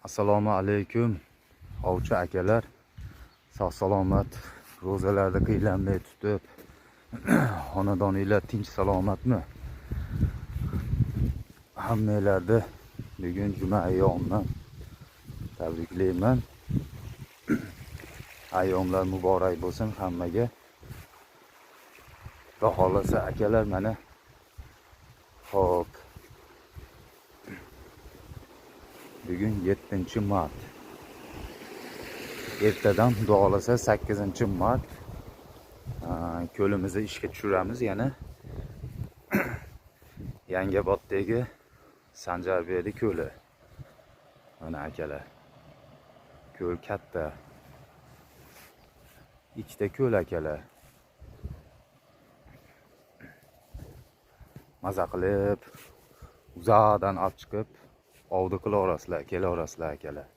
Assalomu alaykum ovchi akalar. Sog' salomat ro'zalarda qiylanmay tutib, xonadoninglar tinch salomatmi? Hammanglarni bugun juma ayyomidan tabriklayman. Ayyomlar muborak bo'lsin hammaga. Xudo xohlasa akalar mana xo'p, bugun 7-mart. Ertadan xudo xohlasa 8-mart ko'limizni ishga tushiramiz yana. Yangiboddagi Sanjarberdi ko'li. Mana akalar. Ko'l katta. Ikkita ko'l akalar. Maza qilib uzoqdan olib chiqib ovdi qilaverasizlar, kelaverasizlar akalar.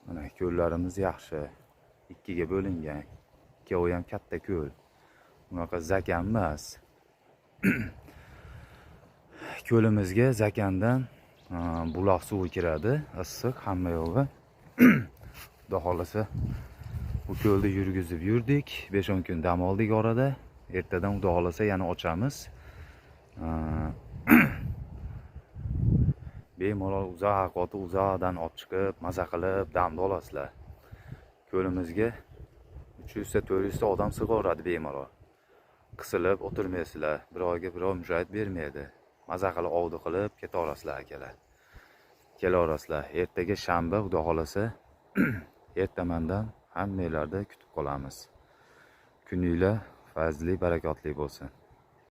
Mana ko'llarimiz yaxshi. Ikkiga bo'lingan. Ikkovi ham katta ko'l. Unaqa zakan emas. Ko'limizga zakandan buloq suvi kiradi, issiq hamma yog'i. Xudo xohlasa bu ko'lni yurgizib yurdik. 5-10 kun dam oldik orada. Ertadan xudo xohlasa yana ochamiz. Bemalol uzoq otib, uzoqdan olib chiqib, maza qilib damni olasizlar. Ko'limizga 300 ta 400 ta odam sig'averadi bemalol. Qisilib o'tirmaysizlar, birovga birov mujohid bermaydi. Maza qilib ovdi qilib ketaverasizlar akalar. Kelaverasizlar. Ertaga shanba xudo xohlasa ertamandan hammanglarni kutib qolamiz. Kuninglar fazli barakotli bo'lsin.